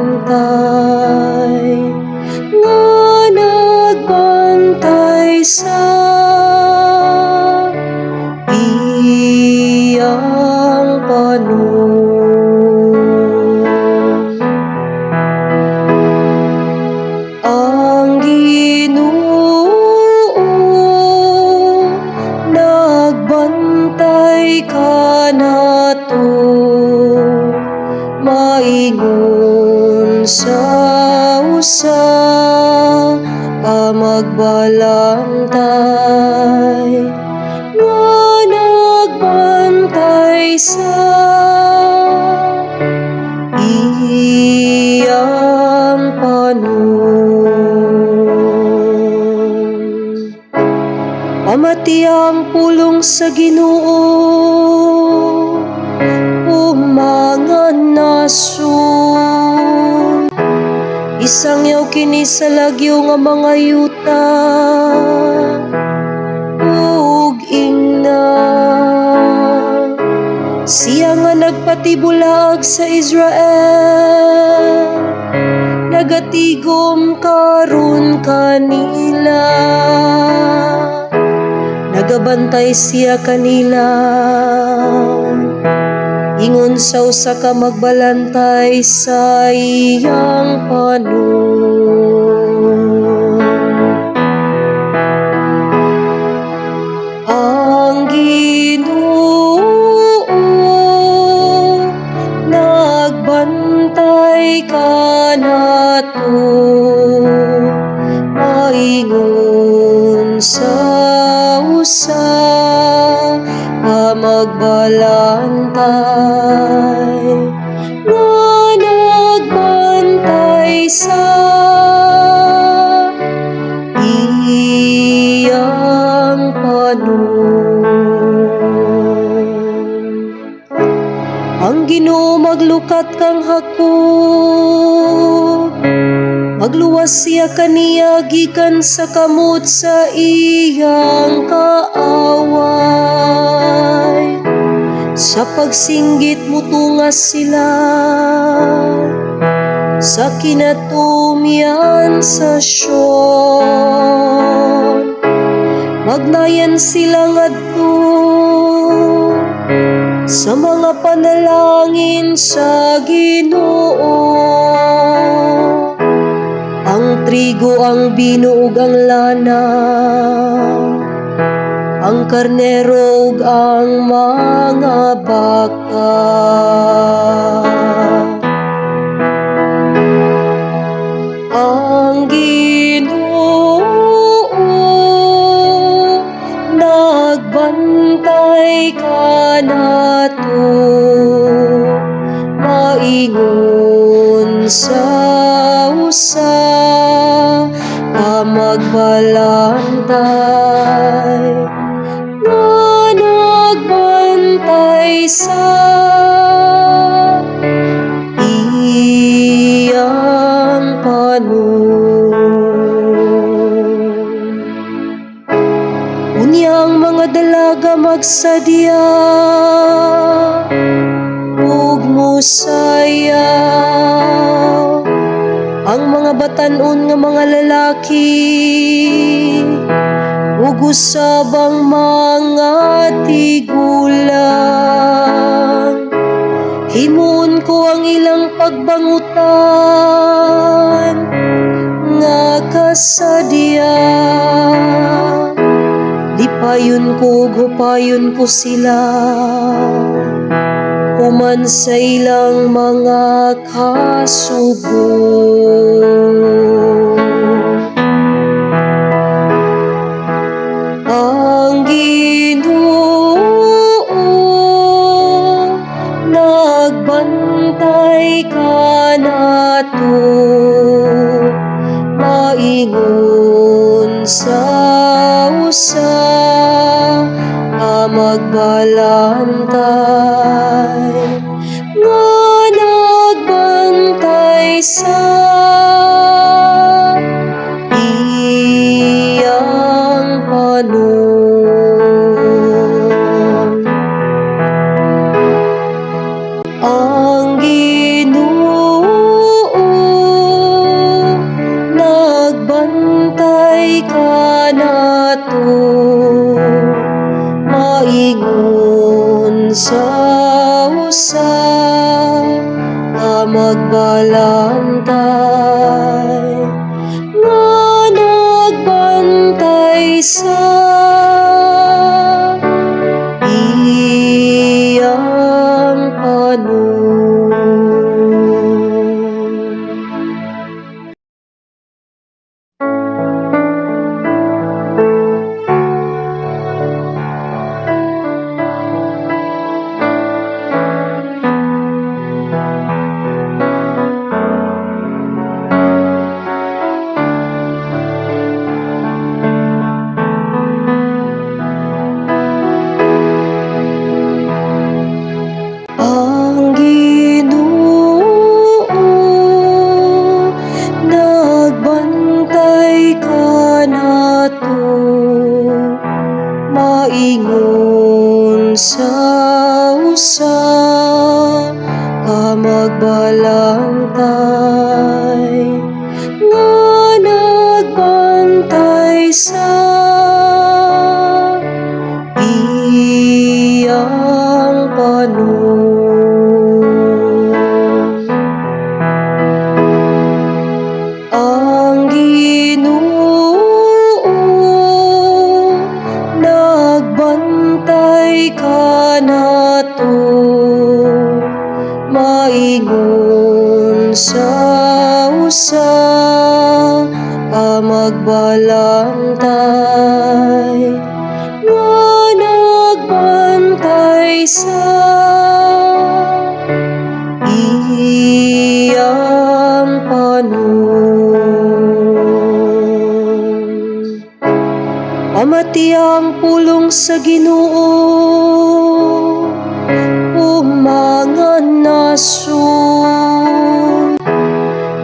Nagbantay, nga nagbantay sa iyang panon. Ang Ginoo nagbantay kanato maingon sa usa ka magbalantay, nga nagbantay sa iyang panon. Pamati ang pulong sa Ginoo, o mga nasod. Isangyaw kini sa lagyo nga mga yuta ug ingna. Siya nga nagpatibulaag sa Israel, nagatigom karon kanila. Nagabantay siya kanila ingon sa usa ka magbalantay sa iyang panon. Ang Ginoo nagbantay kanato maingon sa usa ka magbalantay, nga nagbantay sa iyang panon. Ang Ginoo maglukat kang Jacob. Magluwas siya kaniya gikan sa kamot sa iyang kaaway. Sa pagsinggit mutungas sila sa kinatumyan sa Sion. Magnayan sila ngadto sa mga panalangin sa Ginoo. Ang trigo, ang bino ug ang lana, ang karnero ug ang mga baka. Ang Ginoo nagbantay kanato maingon sa usa ka magbalantay, nga nagbantay sa iyang panon. Unya ang mga dalaga magsadya ug mosayaw, ang mga batan-on nga mga lalaki ug usab ang mga tigulang. Himuon ko ang ilang pagbangutan nga kasadya. Lipayon ko ug hupayon ko sila human sa ilang mga kasubo. Ang Ginoo nagbantay kanato maingon sa usa ka magbalantay, nga nagbantay sa iyang panon. Ang Ginoo nga nagbantay sa iyang panon. Ang Ginoo nagbantay kanato, maingon sa usa ka magbalantay nga nagbantay sa iyang panon. Ang Ginoo nagbantay kanato, maingon sa usa ka magbalantay nga nagbantay sa iyang panon. Pamatia ang pulong sa Ginoo, o mga nasod.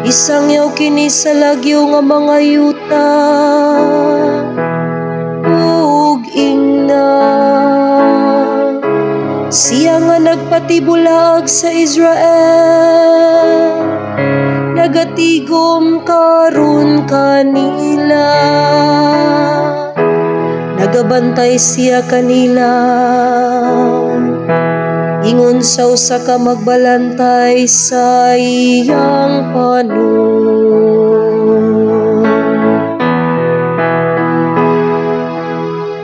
Isangyaw kini sa lagyo nga mga yuta ug ingna. Siya nga nagpatibulaag sa Israel, nagatigom karon kanila. Nagabantay siya kanila ingon sa usa ka magbalantay sa iyang panon.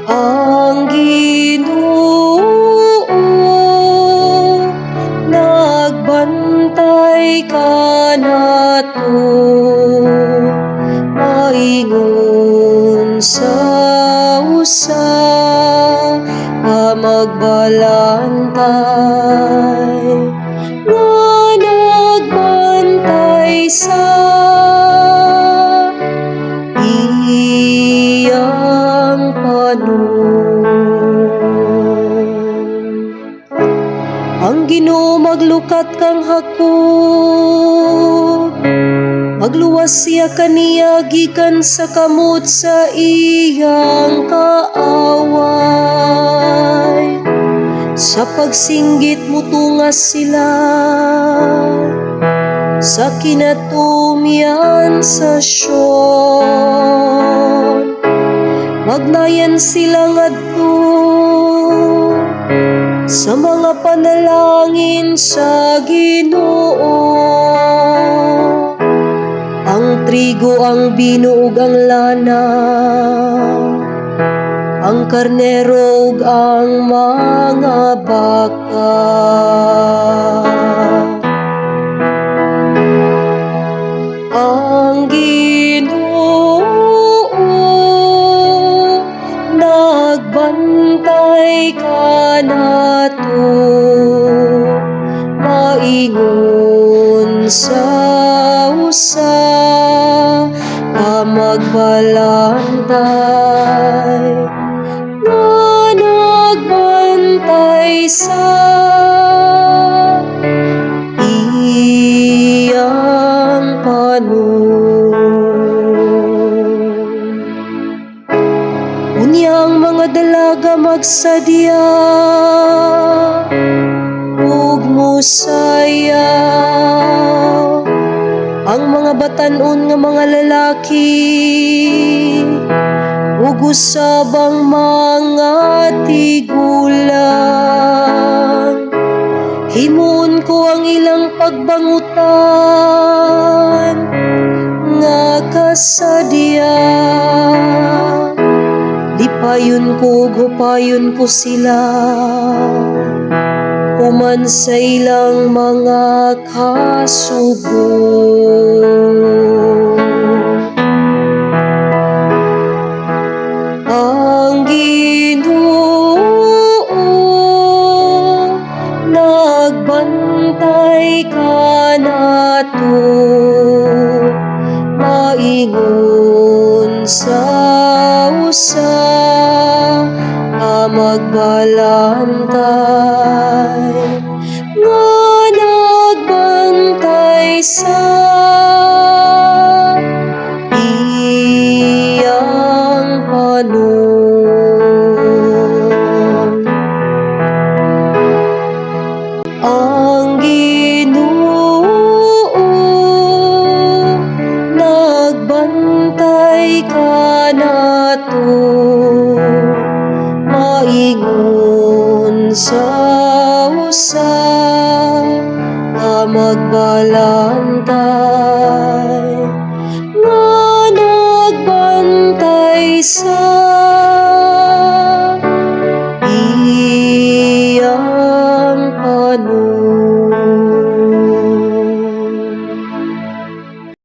Ang Ginoo nagbantay kanato, maingon sa usa ka magbalantay nga nagbantay sa iyang panon. Ang Ginoo maglukat kang Jacob, magluwas siya kaniya gikan sa kamot sa iyang kaaway. Sa pagsinggit, mutungas sila sa kinatumyan sa Sion. Magnayan sila ngadto sa mga panalangin sa Ginoo. Ang trigo, ang bino ug ang lana, ang karnero ug ang mga baka. Ang Ginoo nagbantay kanato, maingon sa usa ka magbalantay nga nagbantay sa iyang panon. Unya ang mga dalaga magsadya ug mosayaw, ang mga batan-on nga mga lalaki ug usab ang mga tigulang. Himuon ko ang ilang pagbangutan. Sa diya. Lipayon ko, hupayon ko sila human sa ilang mga kasubo. Ang Ginoo nagbantay kanato maingon sa usa ka magbalantay nga nagbantay sa iyang panon. Ang Ginoo nagbantay kanato maingon sa usa ka magbalantay nga nagbantay sa